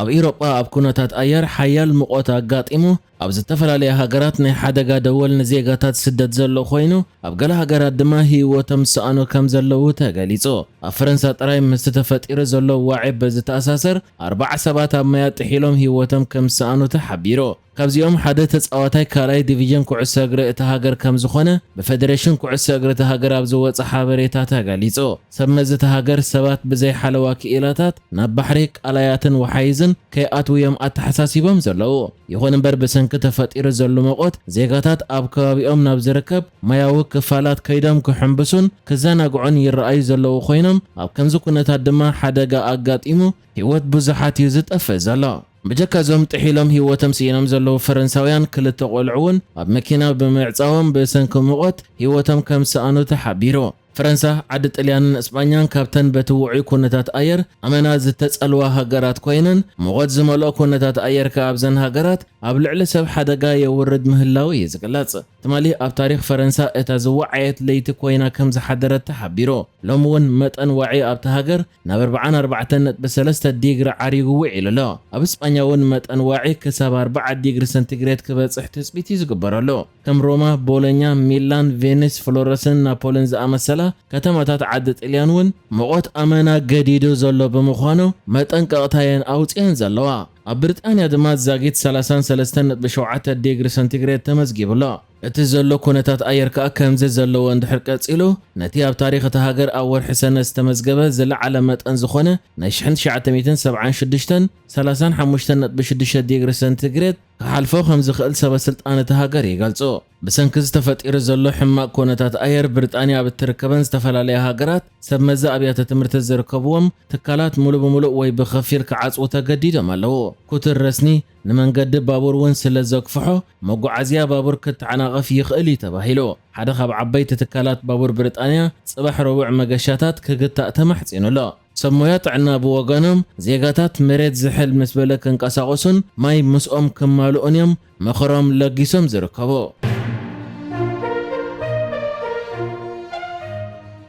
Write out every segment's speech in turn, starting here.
ኣብ ኢሮጳ ኣብ ኩነታት ኣየር ሓያል ምቖት ኣጋጢሙ፣ ኣብ ዝተፈላለያ ሃገራት ናይ ሓደጋ ደወል ንዜጋታት ስደት ዘሎ ኮይኑ፣ ኣብ ገለ ሃገራት ድማ ህይወቶም ዝሰኣኑ ከም ዘለዉ ተገሊጹ። ኣብ ፈረንሳ ጥራይ ምስቲ ተፈጢሩ ዘሎ ዋዒ ብዝተኣሳሰር፣ ኣርባዓ ሰባት ኣብ ማያት ጥሒሎም ህይወቶም ከም ዝሰኣኑ ተሓቢሩ። ካብዚኦም ሓደ ተጻዋታይ ካልኣይ ዲቪዥን ኩዕሶ እግሪ እታ ሃገር ከም ዝኾነ ብፌደሬሽን ኩዕሶ እግሪ እታ ሃገር ኣብ ዝወጸ ሓበሬታ ተገሊጹ። ሰብ መዚ እታ ሃገር ሰባት ብዘይ ሓለዋ ክኢላታት ናብ ባሕሪ፣ ቃላያትን ወሓይዝን ከይኣትዉ እዮም ኣተሓሳሲቦም ዘለዉ። ይኹን እምበር ብሰንኪ ተፈጢሩ ዘሎ መቖት ዜጋታት ኣብ ከባቢኦም ናብ ዝርከብ ማያዊ ክፋላት ከይዶም ክሕምብሱን ክዘናግዑን ይረኣዩ ዘለዉ ኮይኖም ኣብ ከምዚ ኩነታት ድማ ሓደጋ ኣጋጢሙ ህይወት ብዙሓት እዩ ዝጠፍእ ዘሎ። ብጀካ እዞም ጥሒሎም ህይወቶም ስኢኖም ዘለዉ ፈረንሳውያን ክልተ ቆልዑ እውን ኣብ መኪና ብምዕጻዎም ብሰንኪ ሙቐት ህይወቶም ከም ዝሰኣኑ ተሓቢሩ። ፈረንሳ፣ ዓዲ ጥልያንን እስጳኛን ካብተን በቲ ውዑይ ኩነታት ኣየር ኣመና ዝተጸልዋ ሃገራት ኮይነን፣ ሙቐት ዝመልኦ ኩነታት ኣየር ከኣ ኣብዘን ሃገራት ኣብ ልዕሊ ሰብ ሓደጋ የውርድ ምህላው እዩ ዝግለጽ። ትማሊ ኣብ ታሪኽ ፈረንሳ እታ ዝወዓየት ለይቲ ኮይና ከም ዝሓደረት ተሓቢሩ። ሎሚ እውን መጠን ዋዒ ኣብታ ሃገር ናብ ኣርባዓን ኣርባዕተን ነጥቢ ሰለስተ ዲግሪ ዓሪጉ ውዒሉ ኣሎ። ኣብ እስጳኛ እውን መጠን ዋዒ ክሳብ ኣርባዓ ዲግሪ ሰንቲግሬድ ክበጽሕ ትጽቢት እዩ ዝግበረሉ። ከም ሮማ፣ ቦሎኛ፣ ሚላን፣ ቬኒስ፣ ፍሎረስን ናፖልን ዝኣመሰላ ከተማታት ዓዲ ጥልያን እውን ሙቐት ኣመና ገዲዱ ዘሎ ብምዃኑ መጠንቀቕታ እየን ኣውጺአን ዘለዋ። ኣብ ብሪጣንያ ድማ ዛጊት ሰላሳን ሰለስተን ነጥቢ ሸውዓተ ዲግሪ ሰንቲግሬድ ተመዝጊቡ ኣሎ። እቲ ዘሎ ኩነታት ኣየር ከኣ ከምዚ ዘለዎ እንድሕር ቀጺሉ፣ ነቲ ኣብ ታሪኽ እታ ሃገር ኣብ ወርሒ ሰነ ዝተመዝገበ ዝለዓለ መጠን ዝኾነ ናይ ሽሕን ትሽዓተ ሚእትን ሰብዓን ሽዱሽተን ሰላሳን ሓሙሽተን ነጥቢ ሽዱሽተ ዲግሪ ሰንቲግሬድ ክሓልፎ ከም ዝኽእል ሰበ ስልጣን እታ ሃገር ይገልጹ። ብሰንኪ ዝተፈጢሩ ዘሎ ሕማቕ ኩነታት ኣየር፣ ብሪጣንያ ኣብ እትርከበን ዝተፈላለያ ሃገራት ሰብ መዚ ኣብያተ ትምህርቲ ዝርከብዎም ትካላት ሙሉ ብምሉእ ወይ ብኸፊል ክዓጽዉ ተገዲዶም ኣለዉ። ኩትር ረስኒ ንመንገዲ ባቡር እውን ስለ ዘግፍሖ፣ መጓዓዝያ ባቡር ክተዓናቐፍ ይኽእል እዩ ተባሂሉ። ሓደ ካብ ዓበይቲ ትካላት ባቡር ብሪጣንያ፣ ጽባሕ ረቡዕ መገሻታት ክግታእ ተማሕጺኑ ኣሎ። ሰብ ሞያ ጥዕና ብወገኖም፣ ዜጋታት መሬት ዝሕል ምስ በለ ክንቀሳቐሱን ማይ ምስኦም ክማልኡን እዮም ምኽሮም ለጊሶም ዝርከቡ።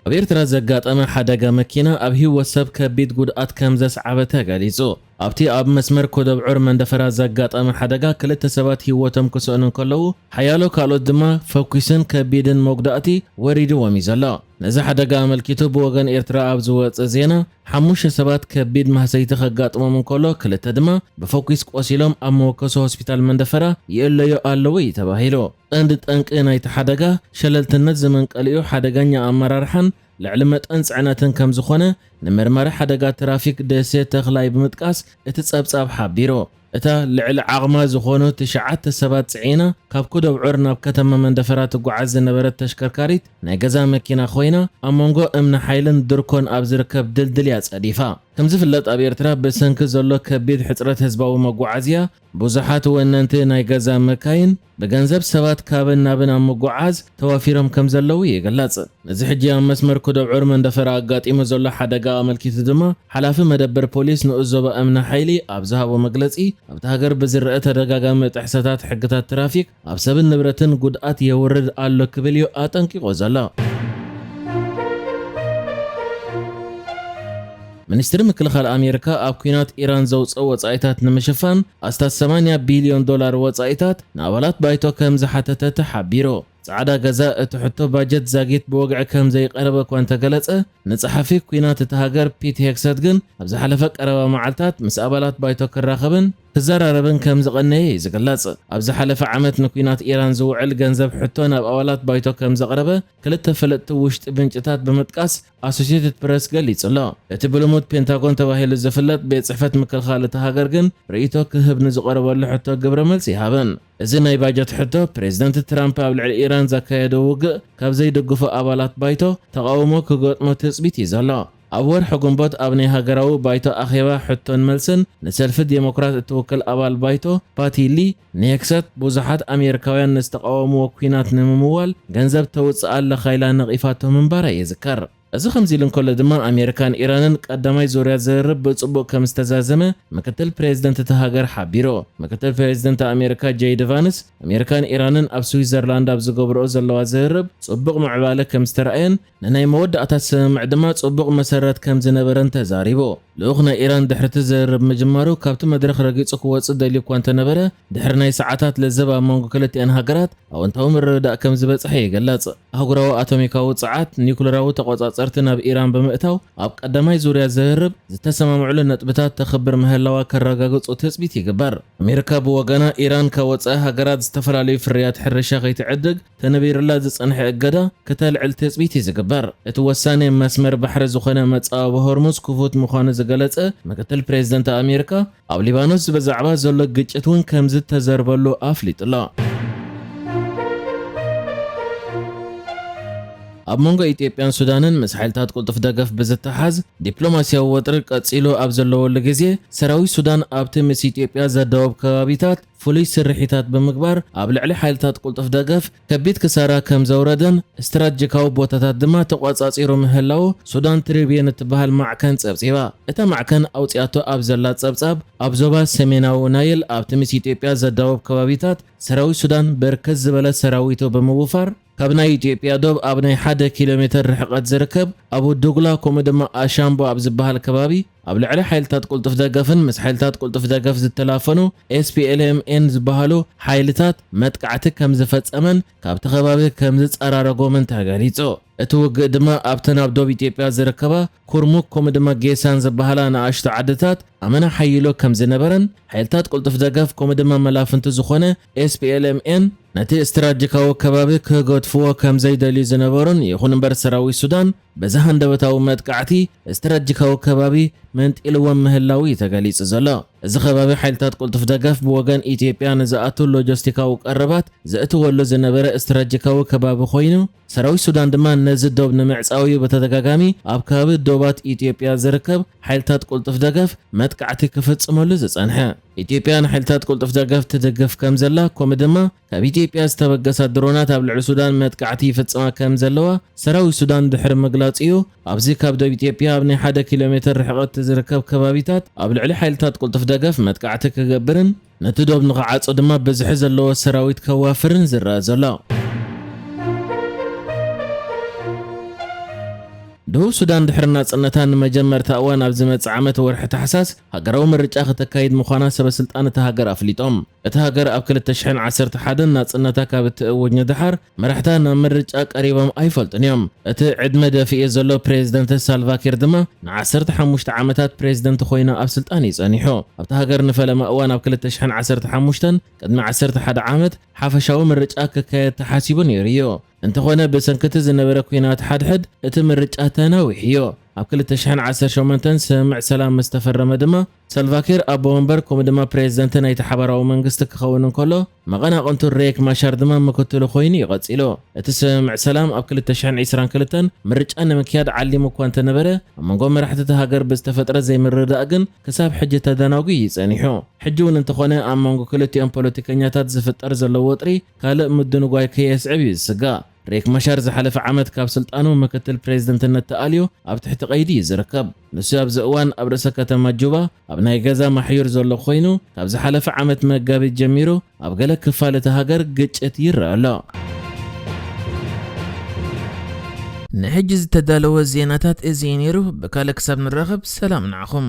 ኣብ ኤርትራ ዘጋጠመ ሓደጋ መኪና ኣብ ህይወት ሰብ ከቢድ ጉድኣት ከም ዘስዓበ ተገሊጹ። ኣብቲ ኣብ መስመር ኮደብዑር መንደፈራ ዘጋጠመ ሓደጋ ክልተ ሰባት ህይወቶም ክስእኑ እንከለዉ፣ ሓያሎ ካልኦት ድማ ፈኲስን ከቢድን መጉዳእቲ ወሪድዎም እዩ ዘሎ። ነዚ ሓደጋ ኣመልኪቱ ብወገን ኤርትራ ኣብ ዝወጸ ዜና፣ ሓሙሽተ ሰባት ከቢድ ማህሰይቲ ከጋጥሞም እንከሎ፣ ክልተ ድማ ብፈኲስ ቆሲሎም ኣብ መወከሲ ሆስፒታል መንደፈራ ይእለዩ ኣለዉ እዩ ተባሂሉ። ቀንዲ ጠንቂ ናይቲ ሓደጋ ሸለልትነት ዝመንቀሊኡ ሓደገኛ ኣመራርሓን ልዕሊ መጠን ጽዕነትን ከም ዝኾነ ንመርማሪ ሓደጋ ትራፊክ ደሴ ተኽላይ ብምጥቃስ እቲ ጸብጻብ ሓቢሩ። እታ ልዕሊ ዓቕማ ዝኾኑ ትሽዓተ ሰባት ጽዒና ካብ ኩደብዑር ናብ ከተማ መንደፈራ ትጓዓዝ ዝነበረት ተሽከርካሪት ናይ ገዛ መኪና ኮይና፣ ኣብ መንጎ እምኒ ሓይልን ድርኮን ኣብ ዝርከብ ድልድል እያ ጸዲፋ። ከም ዝፍለጥ ኣብ ኤርትራ ብሰንኪ ዘሎ ከቢድ ሕጽረት ህዝባዊ መጓዓዝያ ብዙሓት ወነንቲ ናይ ገዛ መካይን ብገንዘብ ሰባት ካብን ናብን ኣብ ምጉዓዝ ተዋፊሮም ከም ዘለዉ ይግለጽ። እዚ ሕጂ ኣብ መስመር ኩደብዑር መንደፈራ ኣጋጢሙ ዘሎ ሓደጋ ኣመልኪቱ ድማ ሓላፊ መደበር ፖሊስ ንኡስ ዞባ እምኒ ሓይሊ ኣብ ዝሃቦ መግለጺ፣ ኣብታ ሃገር ብዝረአ ተደጋጋሚ ጥሕሰታት ሕግታት ትራፊክ ኣብ ሰብን ንብረትን ጉድኣት የውርድ ኣሎ ክብል እዩ ኣጠንቂቑ ዘሎ። ሚኒስትሪ ምክልኻል ኣሜሪካ ኣብ ኲናት ኢራን ዘውፅኦ ወፃኢታት ንምሽፋን ኣስታት ሰማንያ ቢልዮን ዶላር ወፃኢታት ንኣባላት ባይቶ ከም ዝሓተተ ተሓቢሩ። ጻዕዳ ገዛ እቲ ሕቶ ባጀት ዛጊት ብወግዒ ከም ዘይቀረበ እኳ እንተገለጸ፣ ንጸሓፊ ኲናት እታ ሃገር ፒት ሄግሰት ግን ኣብ ዝሓለፈ ቀረባ መዓልታት ምስ ኣባላት ባይቶ ክራኸብን ክዘራረብን ከም ዝቐነየ እዩ ዝግለጽ። ኣብ ዝሓለፈ ዓመት ንኲናት ኢራን ዝውዕል ገንዘብ ሕቶ ናብ ኣባላት ባይቶ ከም ዘቕረበ ክልተ ፈለጥቲ ውሽጢ ምንጭታት ብምጥቃስ ኣሶሲየትድ ፕረስ ገሊጹ ኣሎ። እቲ ብልሙድ ፔንታጎን ተባሂሉ ዝፍለጥ ቤት ጽሕፈት ምክልኻል እታ ሃገር ግን ርእይቶ ክህብ ንዝቐረበሉ ሕቶ ግብረ መልሲ ይሃበን። እዚ ናይ ባጀት ሕቶ ፕሬዝደንት ትራምፕ ኣብ ልዕሊ ኢራን ዘካየዶ ውግእ ካብ ዘይድግፉ ኣባላት ባይቶ ተቓውሞ ክገጥሞ ትጽቢት እዩ ዘሎ። ኣብ ወርሒ ግንቦት ኣብ ናይ ሃገራዊ ባይቶ ኣኼባ ሕቶን መልስን ንሰልፊ ዴሞክራት እትውክል ኣባል ባይቶ ፓቲ ሊ ንሄግሰት ብዙሓት ኣሜሪካውያን ንዝተቓወምዎ ኲናት ንምምዋል ገንዘብ ተውፅእ ኣለኻ ኢላ ነቒፋቶ ምንባራ ይዝከር። እዚ ከምዚ ኢሉ እንከሎ ድማ ኣሜሪካን ኢራንን ቀዳማይ ዙርያ ዝርርብ ብጽቡቕ ከም ዝተዛዘመ ምክትል ፕሬዝደንት እቲ ሃገር ሓቢሩ። ምክትል ፕሬዝደንት ኣሜሪካ ጄዲ ቫንስ ኣሜሪካን ኢራንን ኣብ ስዊዘርላንድ ኣብ ዝገብርኦ ዘለዋ ዝርርብ ጽቡቕ ምዕባለ ከም ዝተረኣየን ንናይ መወዳእታ ስምምዕ ድማ ጽቡቕ መሰረት ከም ዝነበረን ተዛሪቡ። ልኡኽ ናይ ኢራን ድሕርቲ ዝርርብ ምጅማሩ ካብቲ መድረኽ ረጊጹ ክወጽእ ደልዩ እኳ እንተነበረ ድሕሪ ናይ ሰዓታት ለዘብ ኣብ መንጎ ክልቲኣን ሃገራት ኣወንታዊ ምርድዳእ ከም ዝበጽሐ ይግለጽ። ኣህጉራዊ ኣቶሚካዊ ጸዓት ኒኩለራዊ ተቖጻጸርቲ ናብ ኢራን ብምእታው ኣብ ቀዳማይ ዙርያ ዝርርብ ዝተሰማምዕሉ ነጥብታት ተኽብር ምህላዋ ከረጋግጹ ትጽቢት ይግበር። ኣሜሪካ ብወገና ኢራን ካብ ወጻኢ ሃገራት ዝተፈላለዩ ፍርያት ሕርሻ ከይትዕድግ ተነቢሩላ ዝጸንሐ እገዳ ክተልዕል ትጽቢት እዩ ዝግበር። እቲ ወሳኒ መስመር ባሕሪ ዝኾነ መጻወቢ ሆርሙዝ ክፉት ምዃኑ ዝገለጸ ምክትል ፕሬዝደንት ኣሜሪካ ኣብ ሊባኖስ ብዛዕባ ዘሎ ግጭት እውን ከም ዝተዘርበሉ ኣፍሊጡ ኣሎ። ኣብ መንጎ ኢትዮጵያን ሱዳንን ምስ ሓይልታት ቅልጡፍ ደገፍ ብዝተሓዝ ዲፕሎማስያዊ ወጥሪ ቀጺሉ ኣብ ዘለወሉ ግዜ ሰራዊት ሱዳን ኣብቲ ምስ ኢትዮጵያ ዘዳወብ ከባቢታት ፍሉይ ስርሒታት ብምግባር ኣብ ልዕሊ ሓይልታት ቅልጡፍ ደገፍ ከቢድ ክሳራ ከም ዘውረደን ስትራቴጂካዊ ቦታታት ድማ ተቋጻጺሩ ምህላው ሱዳን ትሪቢየን እትበሃል ማዕከን ጸብጺባ። እታ ማዕከን ኣውጺኣቶ ኣብ ዘላ ጸብጻብ ኣብ ዞባ ሰሜናዊ ናይል ኣብቲ ምስ ኢትዮጵያ ዘዳወብ ከባቢታት ሰራዊት ሱዳን በርከት ዝበለ ሰራዊቱ ብምውፋር ካብ ናይ ኢትዮጵያ ዶብ ኣብ ናይ ሓደ ኪሎ ሜተር ርሕቀት ዝርከብ ኣብ ዱጉላ ከምኡ ድማ ኣሻምቦ ኣብ ዝበሃል ከባቢ ኣብ ልዕሊ ሓይልታት ቅልጡፍ ደገፍን ምስ ሓይልታት ቅልጡፍ ደገፍ ዝተላፈኑ ኤስፒኤልኤምኤን ዝበሃሉ ሓይልታት መጥቃዕቲ ከም ዝፈጸመን ካብቲ ከባቢ ከም ዝጸራረጎምን ተገሊጹ። እቲ ውግእ ድማ ኣብተን ኣብ ዶብ ኢትዮጵያ ዝርከባ ኩርሙክ ከምኡ ድማ ጌሳን ዝበሃላ ንኣሽቱ ዓድታት ኣመና ሓይሎ ከም ዝነበረን ሓይልታት ቅልጡፍ ደገፍ ከምኡ ድማ መላፍንቲ ዝኾነ ኤስፒኤልኤምኤን ነቲ ስትራቴጂካዊ ከባቢ ክገድፍዎ ከም ዘይደልዩ ዝነበሩን ይኹን እምበር ሰራዊት ሱዳን በዚ ሃንደበታዊ መጥቃዕቲ ስትራቴጂካዊ ከባቢ መንጢልዎም ምህላው እዩ ተገሊጹ ዘሎ። እዚ ከባቢ ሓይልታት ቅልጡፍ ደገፍ ብወገን ኢትዮጵያ ንዝኣቱ ሎጂስቲካዊ ቀረባት ዘእትወሉ ዝነበረ ስትራቴጂካዊ ከባቢ ኮይኑ ሰራዊት ሱዳን ድማ ነዚ ዶብ ንምዕጻው እዩ ብተደጋጋሚ ኣብ ከባቢ ዶባት ኢትዮጵያ ዝርከብ ሓይልታት ቅልጡፍ ደገፍ መጥቃዕቲ ክፍጽመሉ ዝጸንሐ። ኢትዮጵያ ንሓይልታት ቅልጡፍ ደገፍ ትድግፍ ከም ዘላ ከምኡ ድማ ካብ ኢትዮጵያ ዝተበገሳ ድሮናት ኣብ ልዕሊ ሱዳን መጥቃዕቲ ይፍጽማ ከም ዘለዋ ሰራዊት ሱዳን ድሕሪ ምግላጹ እዩ ኣብዚ ካብ ዶብ ኢትዮጵያ ኣብ ናይ ሓደ ኪሎ ሜተር ርሕቀት ዝርከብ ከባቢታት ኣብ ልዕሊ ሓይልታት ቅልጡፍ ደገፍ መጥቃዕቲ ክገብርን ነቲ ዶብ ንኽዓጾ ድማ ብዝሒ ዘለዎ ሰራዊት ከዋፍርን ዝረኣ ዘሎ። ደቡብ ሱዳን ድሕሪ ናጽነታ ንመጀመርታ እዋን ኣብ ዝመጽእ ዓመት ወርሒ ታሕሳስ ሃገራዊ ምርጫ ክተካይድ ምዃና ሰበ ስልጣን እታ ሃገር ኣፍሊጦም። እታ ሃገር ኣብ ክልተ ሽሕን ዓሰርተ ሓደን ናጽነታ ካብ እትእውጅ ንደሓር መራሕታ ናብ ምርጫ ቀሪቦም ኣይፈልጡን እዮም። እቲ ዕድመ ደፊኡ ዘሎ ፕሬዝደንት ሳልቫኪር ድማ ንዓሰርተ ሓሙሽተ ዓመታት ፕሬዝደንት ኮይኑ ኣብ ስልጣን እዩ ጸኒሑ። ኣብታ ሃገር ንፈለማ እዋን ኣብ ክልተ ሽሕን ዓሰርተ ሓሙሽተን ቅድሚ ዓሰርተ ሓደ ዓመት ሓፈሻዊ ምርጫ ክካየድ ተሓሲቡ ነይሩ እዩ። እንተኾነ ብሰንክቲ ዝነበረ ኲናት ሓድሕድ እቲ ምርጫ ተናዊሑ እዩ። ኣብ ክልተ ሽሕን ዓሰርተ ሸሞንተን ስምምዕ ሰላም ምስ ተፈረመ ድማ ሳልቫኪር ኣቦ ወንበር ከምኡ ድማ ፕሬዝደንት ናይቲ ሓባራዊ መንግስቲ ክኸውን እንከሎ መቐናቕንቱ ሬክ ማሻር ድማ ምክትሉ ኮይኑ እዩ ቀጺሉ። እቲ ስምምዕ ሰላም ኣብ ክልተ ሽሕን ዕስራን ክልተን ምርጫ ንምክያድ ዓሊሙ እኳ እንተነበረ ኣብ መንጎ መራሕቲ እታ ሃገር ብዝተፈጥረ ዘይምርዳእ ግን ክሳብ ሕጂ ተደናጒ እዩ ጸኒሑ። ሕጂ እውን እንተኾነ ኣብ መንጎ ክልቲኦም ፖለቲከኛታት ዝፍጠር ዘሎ ወጥሪ ካልእ ምድንጓይ ከየስዕብ እዩ ዝስጋእ። ሬክ ማሻር ዝሓለፈ ዓመት ካብ ስልጣኑ ምክትል ፕሬዝደንትነት ተኣልዩ ኣብ ትሕቲ ቀይዲ እዩ ዝርከብ። ንሱ ኣብዚ እዋን ኣብ ርእሰ ከተማ ጁባ ኣብ ናይ ገዛ ማሕዩር ዘሎ ኮይኑ ካብ ዝሓለፈ ዓመት መጋቢት ጀሚሩ ኣብ ገለ ክፋል እታ ሃገር ግጭት ይረአ ኣሎ። ንሕጂ ዝተዳለወ ዜናታት እዚ እዩ ነይሩ። ብካልእ ክሳብ ንራኸብ ሰላም ንዓኹም።